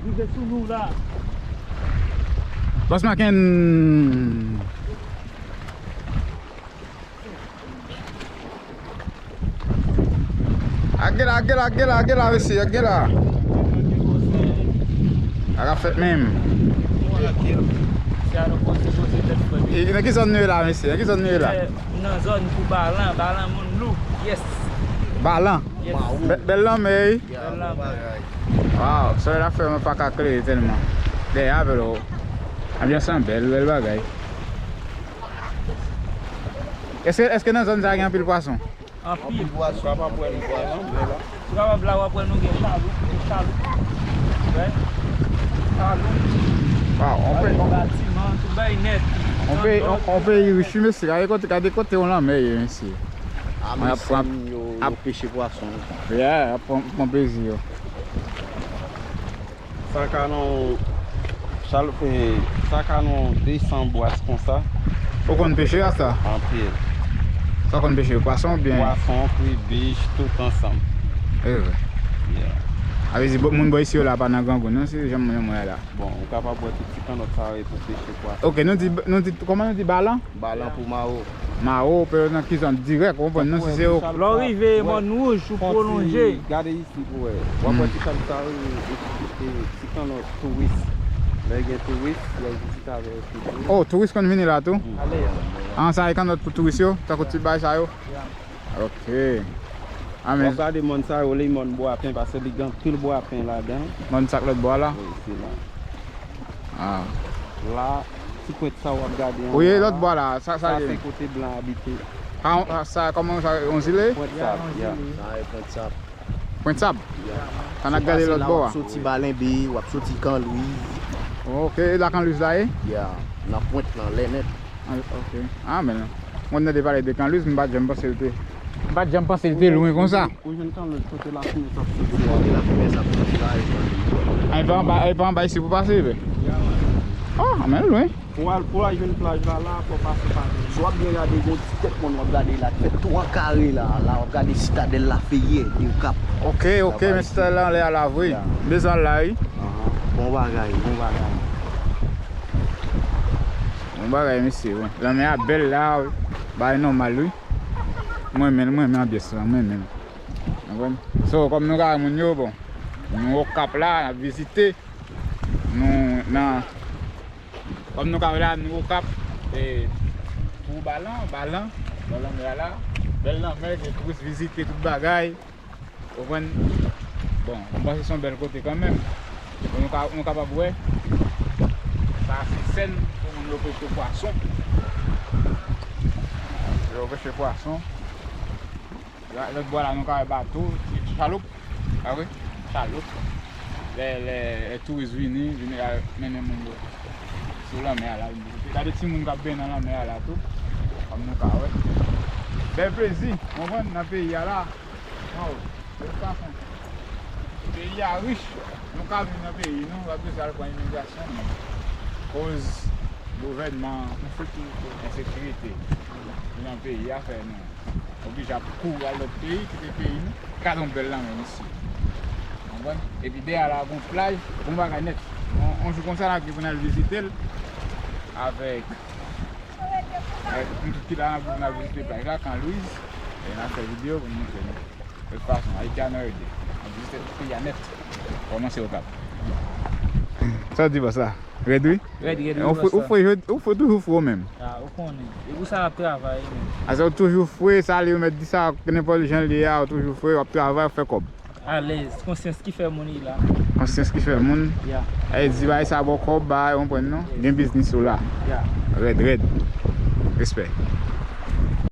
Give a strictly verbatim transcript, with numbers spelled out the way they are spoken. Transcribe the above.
Rive sou nou la. Boss Maken. Ak gen la, ak gen la, ak gen la, ak gen la, mesye, ak gen la. Ak ap fèt menm. E, nan ki zòn nou ye la, mesye? Nan ki zòn nou ye la? Nan zòn pou Balan, Balan moun lou. Yes. Balan. Yes. Bè- Bèl lanmè, wi. Bèl lanmè. Waw, solèy la fè mwen pa ka klere tèlman. Dèyè avè l, o. Anbyans lan bèl, bèl bagay. Èske, èske nan zòn sa gen anpil pwason? Anpil. Ou kapab wè nou pwason, men la. Ou kapab la, w ap wè nou gen chaloup, gen chaloup. Wè. Chaloup. Waw, on peyi. Batiman, tout bagay nèt. On peyi, on, on peyi rich, wi, mesye. Gade kote, gade kote yon lanmè ye, mesye. A, men ap pran, yo, yo peche pwason. Yeah, ap pran, pran plezi yo. Sa ka nan yon chal, eh, sa ka nan yon de san bwat konsa. Ou konn peche a sa? Anpil. Sa w konn peche? Pwason oubyen? Pwason, kribich, tout ansanm. E vre. Yeah. A vle di, moun bò isi yo la pa nan grangou, non, se janm mwen, mwen la. Bon, ou kapab wè tout ti kannòt sa yo pou peche pwason. Ok, nou di, nou di, kòman nou di, balan? Balan pou Mawo. Mawo, pe nan ki zòn dirèk, ou konprann, non, si se yo. Lè w rive Mòn Wouj, ou pwolonje. Gade isi pou wè. W ap wè ti chal sa yo, e, e, ti kannòt touris. Lè gen touris, y al vizite avè yo tou. Oh, touris konn vini la tou? Alèz. An, sa e kannòt pou touris yo, tankou ti bay sa yo? Ok. W ap gade mòn sa yo, rele mòn Bwapen, paske li gen anpil bwapen ladan. Mòn sa k lòt bò a la? Wi, se la. Ah. La, ti pwent sa w ap gade anba. Ou ye lòt bò a la, sa, sa ye? Sa se kote blan abite. Ah, sa, kòman sa, yon zile? Pwent sab, ya. Sa e pwent sab. Pwent sab? Ya. Sa n ap gade lòt bò a. W ap soti Balenbe, w ap soti Kanlwiz. Ok, e la Kanlwiz la ye? Ya, nan pwent lan, lè nèt. Ah, ok. Ah, men, mwen tande pale de Kanlwiz, m pa t janm panse l te, m pa t janm panse l te lwen konsa. Ou jwenn Kanlwiz kote lafimen sa ap soti la. Kote lafimen sa ap soti la, e Kanlwiz. Ah, e pa anba, e pa anba isi pou pase, bè? Oh, men lwen. Pou al, pou al jwenn plaj la, la, fò pase pa. Si w ap byen gade, gon ti tèt mòn w ap gade la, k fè twa kare la, la, w ap gade Sitadèl Lafeyè, de Kap. Ok, ok, men Sitadèl la anlè a la, vre. Ya. M bezwen al la, wi. Ahan. Bon bagay, bon bagay. Bon bagay, mesye, wi. Lanmè a bèl la, wi. Bagay nòmal, wi. Mwen menm, mwen menm anbyans lan, mwen menm. Ou konprann? So, kòm nou ka wè moun yo, bon, nou Okap la, n ap vizite. Nou nan, kòm nou ka wè la, nou Okap, e, pou Balan, Balan, bò lanmè a la, bèl lanmè, gen touris vizite tout bagay. Ou konprann? Bon, m panse se yon bèl kote kanmenm. Bon, nou ka, nou kapab wè. Sa se sèn pou moun yo peche pwason. Yo peche pwason. La, lòt bò la, nou ka wè bato, ti chaloup. A wi, chaloup. Lè, lè, lè touris vini, vini la mennen moun yo sou lanmè a la. Gade timoun k ap benyen nan lanmè a la tou. Kòm nou ka wè. Bèl plezi, w konprann, nan peyi a la. Waw, bèl fason. Peyi a rich. Nou ka viv nan peyi nou, pa bezwen al pran imigrasyon, non. Koz gouvènman, ensekirite. Ensekirite. Ki nan peyi a fè nou oblije ap kouri al lòt peyi, kite peyi nou. Gade yon bèl lanmè, mesye. Konprann? Epi dèyè a la, gon plaj, gon bagay nèt. Yon, yon jou konsa, n ap gen pou n al vizite l avèk, avèk nou tout ki la, n ap gen pou n al vizite plaj la, Kanlwiz. E n ap fè videyo pou n montre nou. De tout fason, Ayiti a nan rèd. N ap vizite tout peyi a nèt. Kòmanse Okap. Sa w di, bòs la? Rèd, wi. Rèd, rèd, wi, bòs la. Ou fre, ou fre, ou fre, toujou fre w menm. Ah, ou konnen. E pou sa n ap travay, menm. Ase ou toujou fre, sa li, ou mèt di sa, nenpòt jan l ye a, ou toujou fre, w ap travay, w ap fè kòb. Alèz, konsyans ki fè moun wi la. Konsyans ki fè moun. Ya. E di bagay sa ba w kòb, bagay, ou konprann non? Gen biznis ou la. Ya. Rèd, rèd. Respè.